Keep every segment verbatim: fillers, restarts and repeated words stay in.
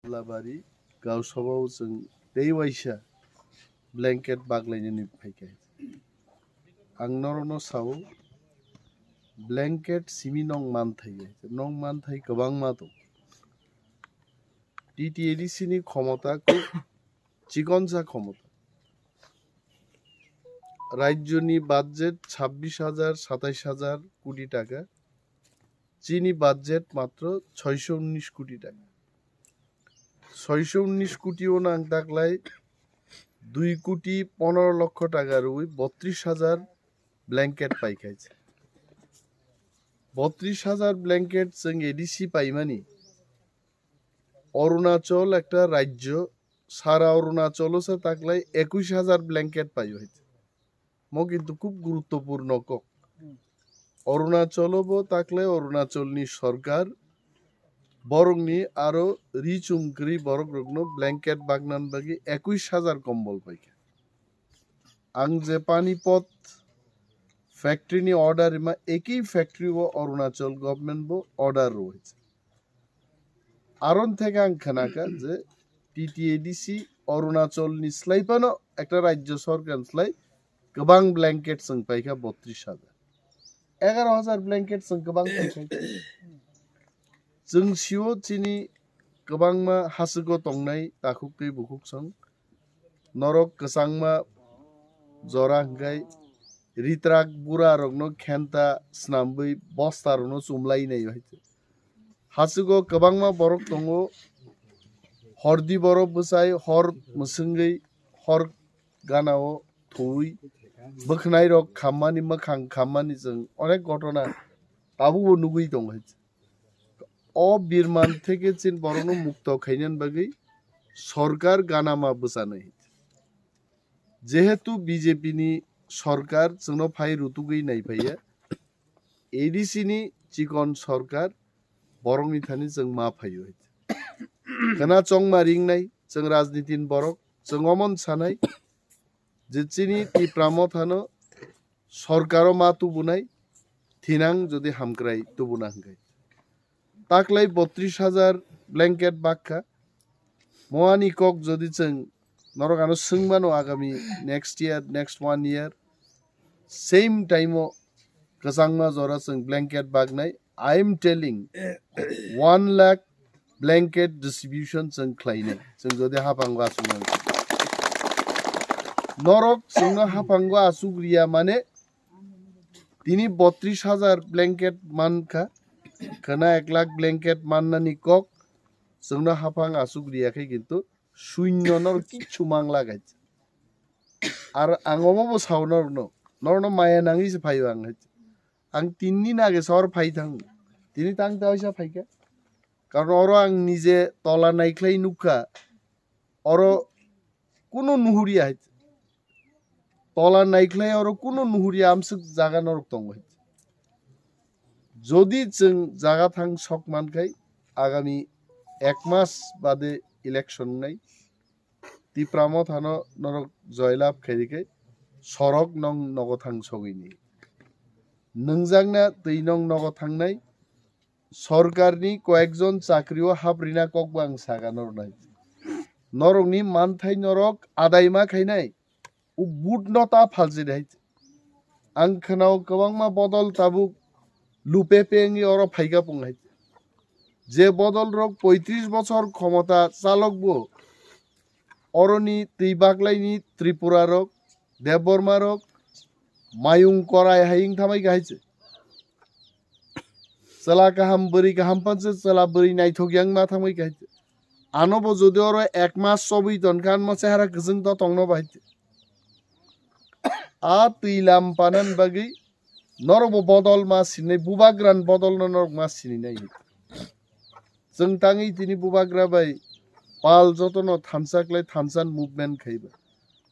Labari gausabao chwng tei waisa blanket baglainani phaikha. Ang norokno sao, blanket simi nong manthai, nong manthai kwbangma tong. T T A D C ni khomota khub chikonsa khomota. Rajyoni budget chabbish hajar, satais hajar koti taka. Chini budget matro soisho unnish koti taka. Soisho unnish koti o nang taklai dui koti pondro lokho taka rwi botris hajar blanket paikha. Botris hajar blanket chwng A D C paimani. Arunachal ekta rajyo, sara Arunachal o se taklai ekush hajar blanket paio hai. Mo kintu khub guruttopurno kok. Arunachal o bo taklai Arunachal ni sorkar borokni aro ri chum kwrwi borok rokno blanket bagnan bagwi ekush hajar kombol paikha. Ang je Panipat factory ni order rima, eki factory o Arunachal government bo order rwui. Aron theke ang khnakha je T T A D C Arunachal ni slai phano ekta rajyo sorkar ni slai kwbang blanket chwng paikha botris hajar. Egaro hajar blanket chwng kwbang paikha. Chwng sio chini kwbangma hasugo tongnai takhuk tei bukhuk song. Norok kwchangma jora hwnkhe ritrak bura rokno khenta snamwi bosta rokno chumlai nai hai. Hasugo kwbangma borok tongo, hordi borok bwsai hor mwswngwi hor ganao thuwi bwkhwnai rok khammani mwkhang khammani chwng onek gotona tabukbo nugwi tongo hai. O birman theke chin borokno mukto khainani bagwi sorkar ganama bwchanai. Jehetu B J P ni sorkar chwngno phai rutugwi naiphaiya, A D C ni chikon sorkar borokni thani chwng ma phaio. Khna chongma ringnai chwng rajniti ni borok, chwng omon sanai je chini Tipra Mothano sorkaro ma tubunai thinang jodi hamkrai tubuna hwnkhe. Taklai botris hajar blanket bakha. Moani kok jodi chwng norok ano swngmano agami next year, next one year, same time o kwchangma jora chwng blanket baknai. I am telling, one lakh blanket distribution chwng khlainai. Chwng jodi haphango aswk nang. Norok chwngno haphango aswk riya mane tini botris hajar blanket mankha. Khna ek lakh blanket mannani kok chwngno haphang aswk riya khe kintu shunyo norok kichu mangla gacha. Ar ang omo bo sao norokno, norokno maya nangwi se phaio ang hai. Ang tinni nage sor phai thang. Tini tang ta oisa phaikha. Karon oro ang nije tola naikhlai nukha. Oro kuno nuhuriya hai. Tola naikhlai oro kuno nuhuriya amswk jaga norok tongo hai. Jodi chwng jaga thang sok mankhai agami ek mas bade election wngnai. Tipra Mothano norok joylab khairikhe sorok nong nogo thang sogwini. Nwngjakna twi nong nogo thangnai sorkarni koyekjon chakrio haprina kokbo ang saka nornai. Norokni manthai norok adaima khainai. O but no ta phalsidi hai. Ang khwnao kwbangma bodol tabuk lupe pe wngwi oro phaikha pung hai. Je bodol rok poitris bochor khomota chalok bo oroni twi baklaini Tripura rok, Debbarma rok, mayung korai hai wng thamai kha hai se. Chwla kaham bwrwi kaham panse chwla bwrwi naithok yang ma thamai kha hai se. Ano bo jodi oro ek mas chobwi ton kha, ano chehara kwchwng to tongno bahai se. A twi lam panan bagwi norok bo bodol ma sinai, bubagra ni bodol no norok ma sininai. Chwng tangwi tini bubagra bai pal jotono thansa klai thansa ni movement khaiba.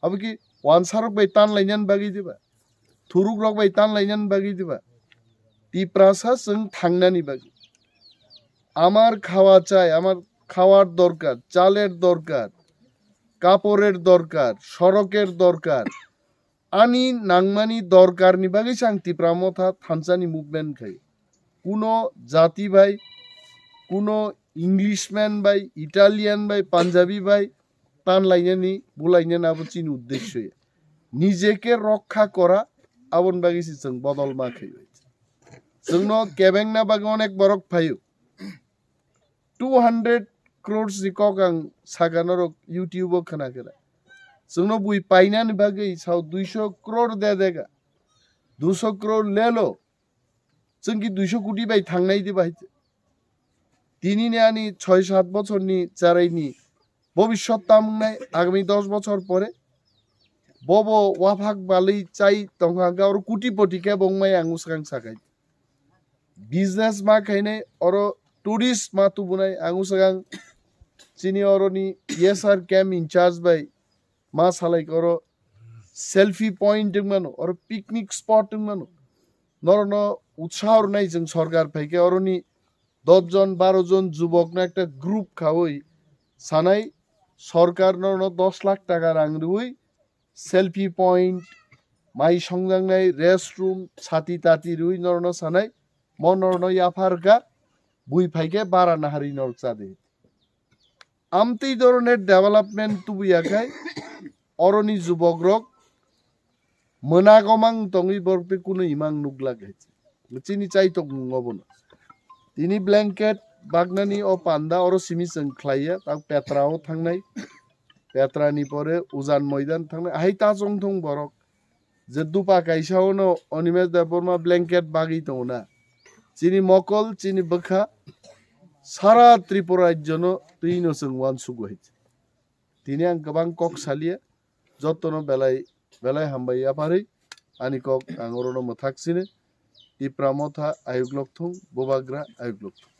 Abo ki wansa rok bai tan lainani bagwi diba? Thuruk rok bai tan lainani bagwi diba? Tiprasa chwng thangnani bagwi. Amar khawa chai, amar khawar dorkar, chaler dorkar, kaporer dorkar, soroker dorkar. Ani nangmani dorkarni bagwi se ang Tipra Motha thansani movement khai. Kuno jati bai, kuno Englishman bai, Italian bai, Punjabi bai tan lainani, bulainani abo chini uddesyo ya. Nijeke rokha kora, aboni bagwi se chwng bodol ma khaio. Chwngno kebengna bagwi onek borok phaio. Two hundred crores ni kok ang saka norok YouTube o khna khe da. Chwngno bui painani bagwi sao duiso crore de dega. Duiso crore lelo. Chwng ki duiso koti bai thangnai de bai. Tini ni ani choi sat bochor ni charai ni bobiswt tam wngnai agami dos bochor pore. Bobo waphak balwi chai tongkha hwnkhe oro koti poti khe bo wngmai ang swkang sakai. Business ma khainai, oro tourist ma tubunai, ang swkang chini oroni yes sir camp in charge bai ma salai oro selfie point wngmano, oro picnic spot wngmano. Norokno utsaho rwnai chwng sorkar phaikhe oroni dos jon baro jon jubokno ekta group khaui sanai sorkar norokno dos lakh taka rang rwui selfie point, mai songjaknai restroom, sati tati rwui norokno sanai, mo norokno yaphar kha, bui phaikhe bara naharwi norok chadi. Amtwi doroner development tubuya khai, oroni jubokrok mwnago mang tongwi borok tei kunu imang nukla khai. Chini chaitok mung obono. Tini blanket bagnani o panda oro simi chwng khlaiya, tak petra o thangnai. Petra ni pore ujan moidan thangnai. Ahai ta chong thung borok. Je dupa kaisa ono Animesh Debbarma blanket bagwi tongo na. Chini mokol, chini bwkha, sara Tripura rajyo no twi no chwng uansuk bai. Tini ang kwbang kok salia, jotono belai belai hambai yapharwi ani kok ang orono mwthak sini. Tipra motha ayuk lokthung, bubagra ayuk lokthung.